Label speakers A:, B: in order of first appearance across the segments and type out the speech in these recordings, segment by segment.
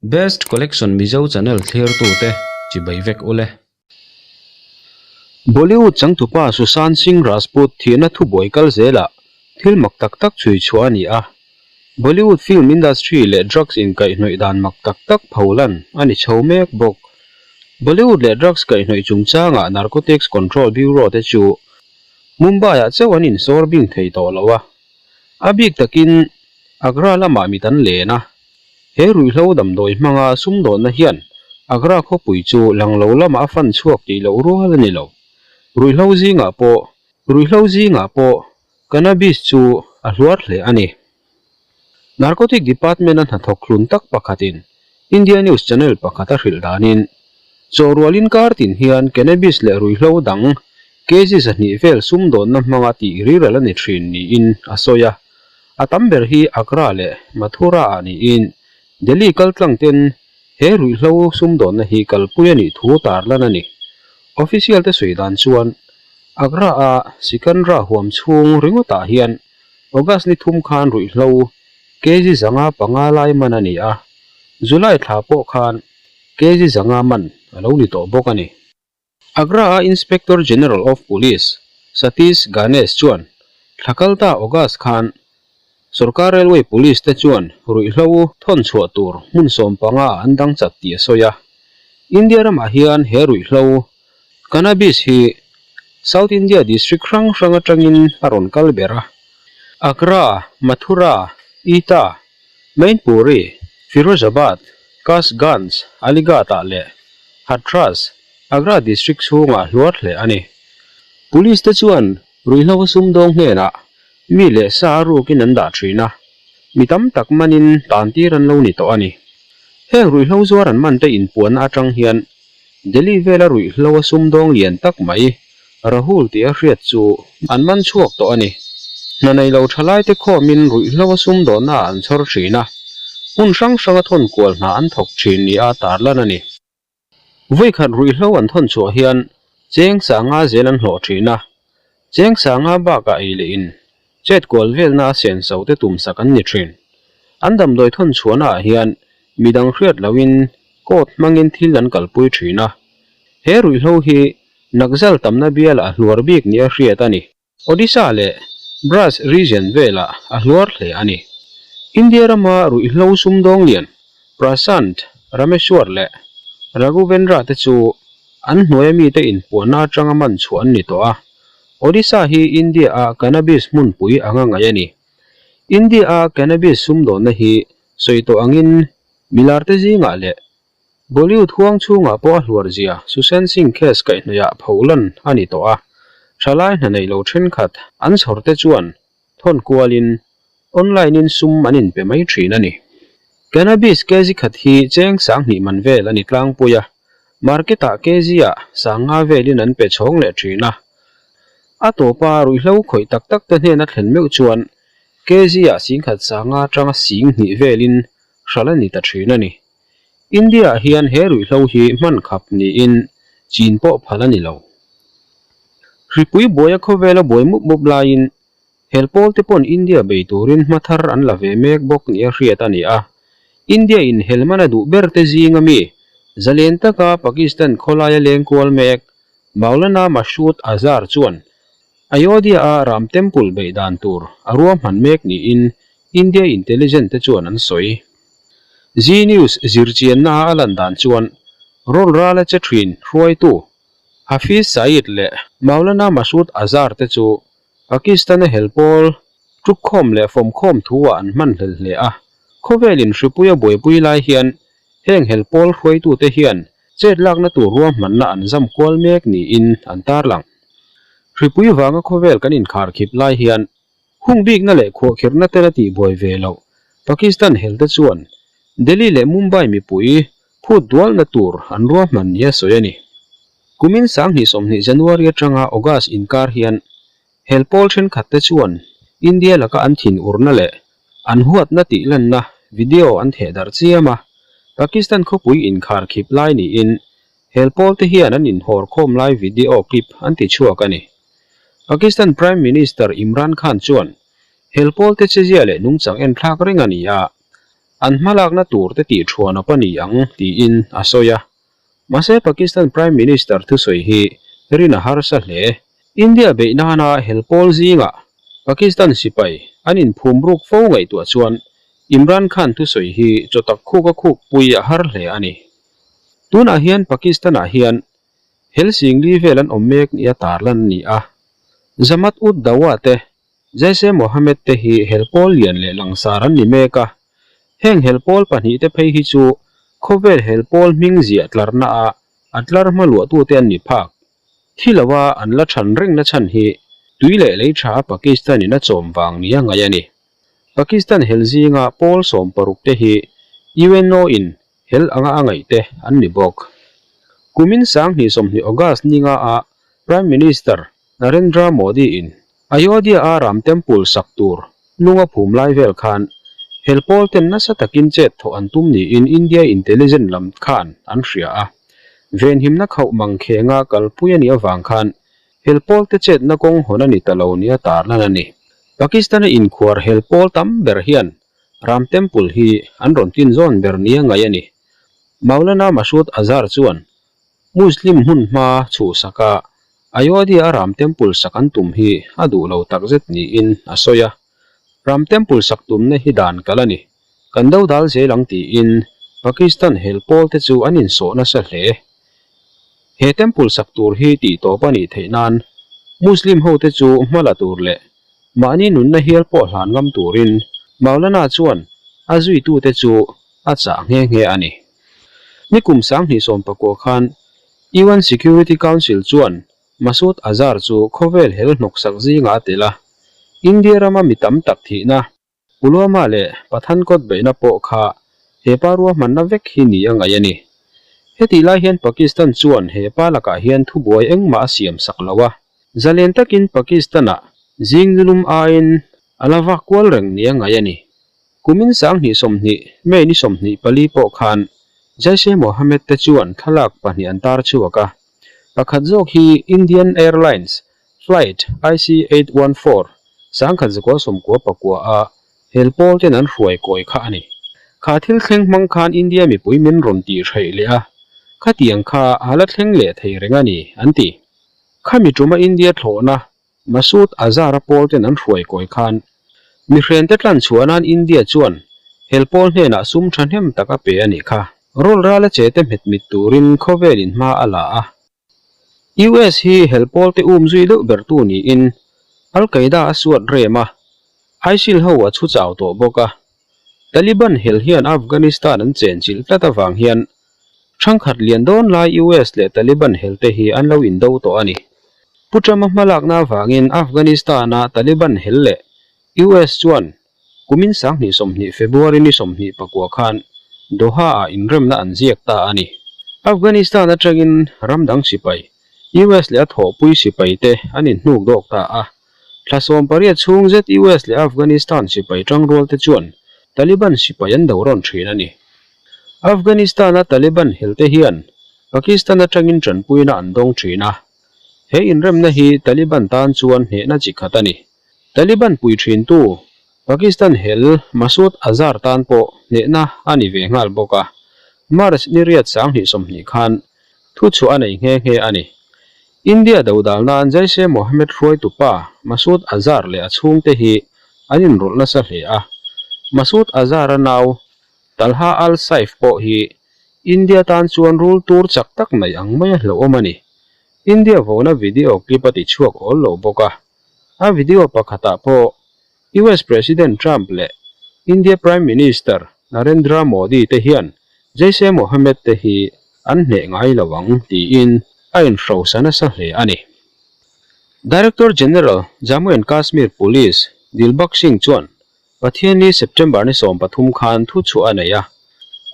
A: Best Collection Mizo channel thlirtute chibai vek ule. Bollywood changtupa Sushant Singh Rajput thihna thubuai kal zelah thil mak tak tak chhui chhuah a ni a. Bollywood film industry leh drugs inkaihhnawih dan mak tak tak pholan a ni chho mek bawk. Bollywood leh drugs kaihhnawih chungchangah Narcotics Control Bureau te chu Mumbai-ah chauh an insawr bing thei tawh lo a. A bik takin Agra lamah mit an len a. He ruihhlo damdawi hmanga sumdawnna hian Agra khawpui chu lang lo lamah a fan chhuak tih loh rual a ni lo. Ruihhlo zingah pawh ruihhlo zingah pawh cannabis chu a hluar hle a ni. Narcotic Department-a hnathawk hlun tak pakhatin India News Channel pakhat a hrilh danin, Chawhrual inkar tin hian cannabis leh ruihhlo dang kg 200 vel sumdawnna hmanga tih riral a ni thin niin a sawi a. A tam ber hi Agra leh Mathura-ah niin Delhi kaltlang ten he ruihhlo sumdawnna hi kalpui a nih thu tarlan a ni. Official te sawi dan chuan Agra-a Sikandra huam chhung ringawtah hian August ni thum khan ruihhlo kg 505 lai man a ni a, July thla pawh khan kg 500 man a lo ni tawh bawk a ni. Agra-a Inspector General of Police, Satish Ganesh chuan thla kalta August khan sorkar Railway Police te chuan ruihhlo thawn chhuah tur hmun 15 ah an dang chat tih a sawi a. India ramah hian he ruihhlo, cannabis, hi South India district hrang hrang atangin a rawn kal ber a. Agra, Mathura, Etah, Mainpuri, Firozabad, Kasganj, Aligarh-ah leh Hathras, Agra District chhungah hluar hle a ni. Police te chuan ruihhlo a sumdawng hnenah mi leh sa a rukin an dah thin a, mi tam tak manin tantir an lo ni tawh a ni. Heng ruihhlo zuar an man te inpuanna atang hian Delhi vela ruihhlo a sumdawng lian tak mai Rahul tih a hriat chu an man chhuak tawh a ni. Hna nei lo thalaite khawmin ruihhlo a sumdawnnaah an chhawr thin a, hmun hrang hranga thawn kual hna an thawk thin nia tarlan a ni. Vawikhat ruihhlo an thawn chhuah hian cheng sanga zel an hlawh thin a, cheng sanga bakah ei leh in chet kual velna a sen so te tum sak an ni thin. An damdawi thawn chhuahna ah hian midang hriat lohin coat hmangin thil an kalpui thin a, he ruihhlo hi nakzal tamna bialah hluar bik nia hriat a ni. Odisha leh Braj region velah a hluar hle a ni. India rama ruihhlo sumdawng lian Prashant Rameshwar leh Raghuvendra te chu an hnuaia mite inpuanna atanga man chhuah an ni tawh a. Odisha hi India-a cannabis hmunpui anga ngaih a ni. India-a cannabis sumdawnna hi sawi tawh angin milarte zingah leh Bollywood huang chhungah pawh a hluar zia Sushant Singh case kaihhnawihah pholan a ni tawh a, thalai hna neih lo thenkhat an chhawr te chuan thawn kualin online in sum an inpe mai thin a ni. Cannabis kg khat hi cheng 2000 man vel a ni tlangpui a, market ah kg ah 5000 velin an pe chhawng leh thin a. A tawpa ruihhlo khawih tak tak te hnena thlen meuh chuan kg ah 10,000 50 atanga 20,000 velin hralh a ni ta thin a ni. India-ah hian he ruihhlo hi hman khap niin chin pawh phal a ni lo. Hripui buaia khawvela buai mup mup laiin hel pawl te pawn India bei turin hma thar an la ve mek bawk nia hriat a ni a. India-in hel mana duh ber te zinga mi zalen taka Pakistan khawlaia leng kual mek Maulana Masood Azhar chuan Ayodhya-a Ram Temple beih dan tur a ruahman mek niin India intelligence te chuan an sawi. Zee News zirchianna a lan dan chuan rawn rala che thin hruaitu Hafiz Saeed leh Maulana Masood Azhar te chu Pakistan-a hel pawl tukkhawm leh fawmkhawm thu-ah an hman hlel hle a. Khawvelin hripui a buaipui lai hian heng hel pawl hruaitute hian chet lakna tur ruahmanna an zam kual mek niin an tarlang. Hripui vanga khawvel kan inkharkhip lai hian Hung bikna leh khuahkhirhna tel a tihbuai ve loh. Pakistan helte chuan Delhi leh Mumbai mipui phut dualna tur an ruahman nia sawi a ni. Kumin 2020 January atanga August inkar hian hel pawl thenkhat te chuan India laka an thinurna leh an huatna tihlanna video an thehdarh chiam a, Pakistan khawpui inkharkhip lai niin hel pawl te hian an inhawrkhawm lai video clip an tichhuak a ni. Pakistan Prime Minister Imran Khan chuan hel pawlte chezia leh nungchang en thlak reng a ni a. An hmalakna tur te tih thuan a ni ang tiin a sawi a. Mahse Pakistan Prime Minister thusawi hi rin a harsa hle. India beih nana hel pawl zingah Pakistan sipai an inphum ruk fo ngaihtuah chuan Imran Khan thusawi hi chaw tak khuk a khuk pui a har hle a ni. Tunah hian Pakistan-ah hian hel singli vel an awm mek nia tarlan a ni a. Jamaat ud-Dawa te Jaish-e Mohammed te hi hel pawl lian leh langsar an ni mek a, heng hel pawl pahnihte phei hi chu khawvel hel pawl hming ziah tlarna a a tlar hma luahtute an ni phak. Thi lova an la than rengna chhan hi tui leh lei tha Pakistan in a chawm vang nia ngaih a ni. Pakistan hel zinga pawl 16 te hi UNO in hel anga a ngaihte an ni bawk. Kumin 2020 August ninga a Prime Minister Narendra Modi in Ayodhya a Ram Temple sak tur lung a phum lai vel khan hel pawl ten nasa takin chet thawh an tum niin India intelligence lam khan an hria a. Venhimna khauh mang khenga kalpui a nih avang khan hel pawl te chetna kawng hawn a ni ta lo nia tarlan a ni. Pakistan a inkhuar hel pawl tam ber hian Ram Temple hi an rawn tin zawn ber nia ngaih a ni. Maulana Masood Azhar chuan Muslim hmun hma chhuhsak a, Ayodhya a Ram Temple sak an tum hi a duh lo takzet niin a sawi a. Ram Temple sak tumna hi dan kal a ni. Kan do dal zel ang tiin Pakistan hel pawl te chu an insawh nasa hle. He temple sak tur hi tih tawp a nih theih nan Muslim ho te chu hma la tur leh mahni nunna hial pawh hlan ngam turin Maulana chuan a zuitute chu a chah nghe nghe a ni. Nikum 2019 khan UN Security Council chuan Masood Azhar chu khawvel hel hnawksak zingah a tel a, India rama mi tam tak thihna, Pulwama leh Pathankot beihna pawh kha he pa ruahmanna vek hi ni a ngaih a ni. Hetih lai hian Pakistan chuan he pa lakah hian thubuai engmah a siam sak lo a, zalen takin Pakistan-ah zing nilum aiin a la vak kual reng ni a ngaih a ni. Kumin 2020 May ni 24 pawh khan Jaish-e-Mohammed te chuan thlalak pahnih an tar chhuak a, pakhat zawk hi Indian Airlines flight IC814 1999 a hel pawl ten an hruai kawi kha a ni. Kha thil thleng hmang khan India mipui min rawn tih hreih leh a, khatiang kha a la thleng leh thei reng a ni, an ti. Khami tuma India thlawhna Masood Azhar-a pawl ten an hruai kawi khan mihrente tlan chhuah nan India chuan hel pawl hnenah sum thahnem tak a pe a nih kha. Rawl rala che te hmet mit turin khawvelin hma a la a. US hi hel pawl te um zui deuh ber tu niin Al Qaeda a suat rem a, ISIL ho a chhu chau tawh bawk a. Taliban hel hian Afghanistan an chenchilh tlat avang hian Thangkhat lian dawn lai US leh Taliban helte hi an lo indo tawh a ni. Pu Trump-a hmalakna avangin Afghanistan-a Taliban hel leh US chuan kumin 2020 February ni 29 khan Doha-ah inremna an ziak ta a ni. Afghanistan atangin ram dang sipai, US leh a thawhpui sipaite an inhnuk dawk ta a. Thla 18 chhung zet US leh Afghanistan sipai tangrualte chuan Taliban sipai an do rawn thin a ni. Afghanistan-a Taliban helte hian Pakistan atangin tanpuina an dawng thin a. He inremna hi Taliban tan chuan hnehna chi khat a ni. Taliban pui thintu Pakistan hel Masood Azhar tan pawh hnehna a ni ve nghal bawk a. March ni riat 2020 khan thuchhuah a nei nghe nghe a ni. India dodal nan Jaish-e-Mohammed hruaitu pa Masood Azhar leh a chhungte hi an inrawlh nasa hle a. Masood Azhar-a nau Talha Al Saif pawh hi India tan chuan rul tur chak tak mai ang mai a hlauhawm a ni. India vona video clip a ti chhuak awl lo bawk a. A video pakhatah pawh US President Trump leh India Prime Minister Narendra Modi te hian Jaish-e-Mohammed te hi an hneh ngai lo ang tiin a inhrosa nasa hle a ni. Director General Jammu and Kashmir Police Dilbagh Singh chuan Pathianni September ni 13 khan thu chhuah a nei a,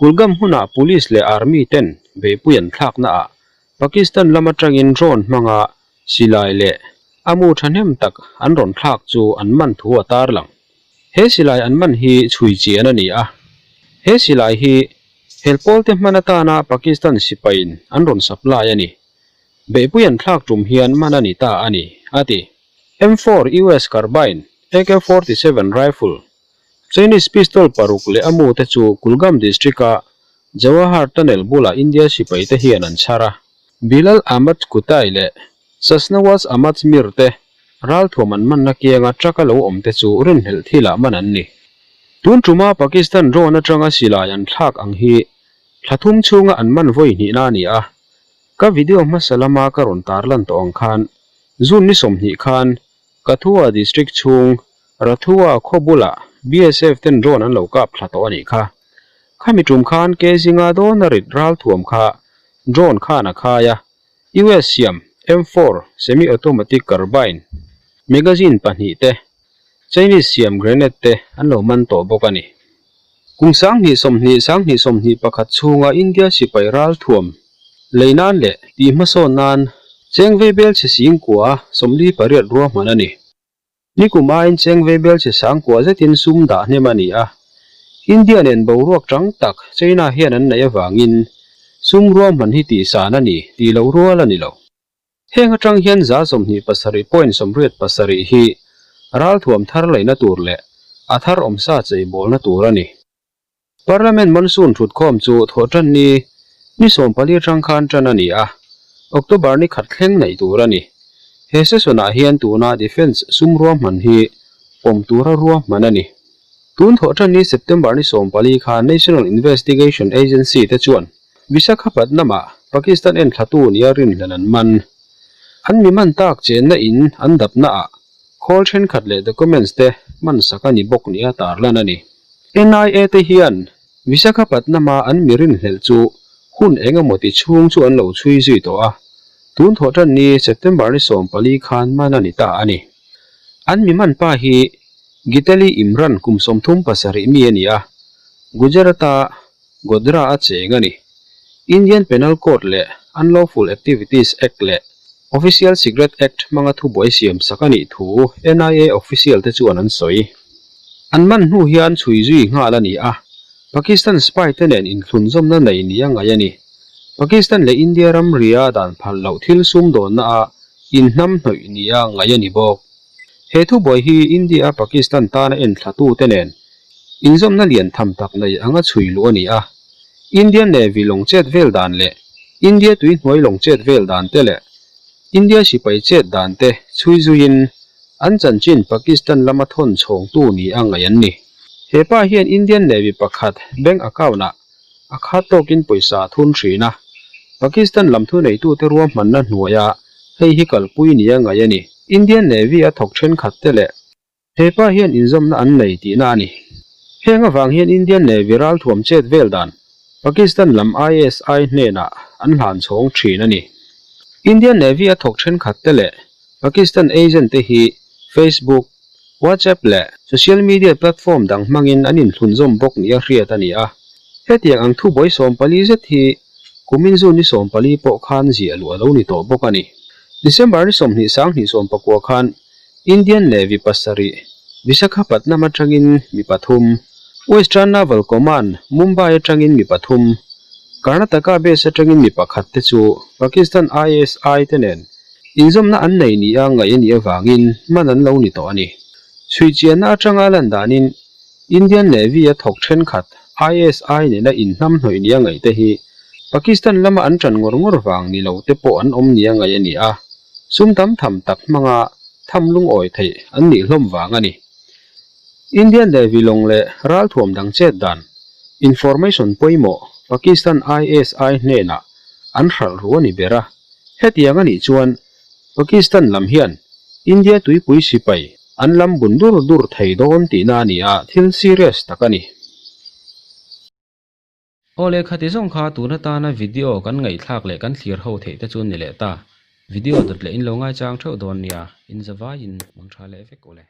A: Kulgam hmunah Police leh Army ten beihpui an thlakna ah Pakistan lam atangin drone hmanga silai leh a mu thahnem tak an rawn thlak chu an man thu a tarlang. He silai an man hi chhui chian a ni a, he silai hi hel pawlte hman atana Pakistan sipaiin an rawn supply a ni. Beihpui an thlak tum hian man a ni ta a ni, a ti. M4 US Carbine, AK-47 Rifle. Chinese pistol paruk leh a mute chu Kulgam district-a Jawahar Tunnel bulah India sipaite hian an chhar a. Bilal Ahmad Kutai leh Sasnawaz Ahmad Mir te ralthuam an manna kianga truck a lo awm te chu rinhlelh thilah man an ni. Tun tuma Pakistan drone atanga silai an thlak ang hi thla thum chhunga an man vawi hnihna a ni a. Ka video hmasa lama ka rawn tarlan tawh ang khan June ni 20 khan Kathua district chhung Rathua khaw bulah BSF ten drone an lo kap thla tawh a nih kha. Khami tum khan ke zinga dawn a rit ralthuam kha drone khan a khai a, US siam M4 semi-automatic carbine magazine pahnih te, Chinese siam grenade te an lo man tawh bawk a ni. Kum 2020, 2021 chhunga India sipai ralthuam lei nan leh tih hmasawn nan cheng veibel chhe singkua 48 ruahman a ni. Nikum aiin cheng veibel chhe sangkua zetin sum dah hnem a ni a. India nen boruak tang tak China hian an neih avangin sum ruahman hi tihsan a ni tih loh rual a ni lo. Heng atang hian 27 point 87 hi ralthuam thar leihna tur leh a thar awmsa cheibawlna tur a ni. Parliament monsoon thutkhawm chu thawhtan ni ni 14 atang khan tan a ni a, October ni khat thleng neih tur a ni. He session-ah hian tuna Defence sum ruahman hi pawm tura ruahman a ni. Tun thawhtan ni September ni 14 khan National Investigation Agency te chuan Visakhapatnam-ah Pakistan enthlatu nia rinhlen an man. An mi man tak chenna in an dapnaah khawl thenkhat leh documents te hman sak a ni bawk nia tarlan a ni. NIA te hian Visakhapatnam-a an mi rinhlelh chu hun eng emaw ti chhung chu an lo chhui zui tawh a, tun thawhtan ni September ni 14 khan man a ni ta a ni. An mi man pa hi Gitali Imran kum 37 mi a ni a, Gujarat-a Godhra a cheng a ni. Indian Penal Code leh Unlawful Activities Act leh Official Secret Act hmanga thubuai siam sak a nih thu NIA official te chuan an sawi. An man hnu hian chhui zui nghal a ni a, Pakistan spy te nen inthlunzawmna nei ni a ngaih a ni. Pakistan leh India ramria dan phal loh thil sumdawnna a inhnam hnawih ni a ngaih a ni bawk. He thubuai hi India a Pakistan tana enthlatu te nen Inzawmna lian tham tak nei anga chhui luh a ni a. Indian Navy lawng chet vel dan leh India tui hnuai lawng chet vel dan te leh India sipai chet dan te chhui zuiin an chanchin Pakistan lama thawn chhawngtu ni a ngaih an ni. He pa hian Indian Navy pakhat bank account-ah a khat tawkin pawisa a thun thin a. Pakistan lam thuneitute ruahmanna hnuaia hei hi kalpui ni a ngaih a ni. Indian Navy a thawk thenkhat te leh He pa hian inzawmna an nei tihna a ni. Heng avang hian Indian Navy ralthuam chet vel dan Pakistan lam ISI hnenah an hlan chhawng thin a ni. Indian Navy a thawk thenkhat te leh Pakistan agent te hi Facebook, WhatsApp leh social media platform dang hmangin an inthlunzawm bawk nia hriat a ni a. Hetiang ang thubuai 14 zet hi kumin June ni 14 pawh khan ziah luh a lo ni tawh bawk a ni. December ni 20 2019 khan Indian Navy pasarih, Visakhapatnam atangin mi pathum, Western Naval Command, Mumbai atangin mi pathum, Karnataka base atangin mi pakhat te chu Pakistan ISI te nen inzawmna an nei nia ngaih a nih avangin man an lo ni tawh a ni. Chhuichianna atanga lan danin Indian Navy a thawk thenkhat ISI nena inhnamhnawih nia ngaih te hi Pakistan lama an ṭan ngawr ngawr vang ni lo te pawh an awm nia ngaih a ni a, sum tam tham tak hmanga tham lungawi theih an nih hlawm vang a ni. Indian Navy lawng leh ralthuam dang chet dan information pawimawh Pakistan ISI hnenah an hralh ru a ni ber a, hetiang a nih chuan Pakistan lam hian India tuipui sipai an lam bun dur dur thei dawn tihna a ni a, thil serious tak a ni. Aw leh khati zawng kha tun atana video kan ngaihthlak leh kan thlir ho theih te chu ni leh ta. Video dawt leh in lo ngaichang theuh dawn nia, in zavaiin mang tha leh vek u le.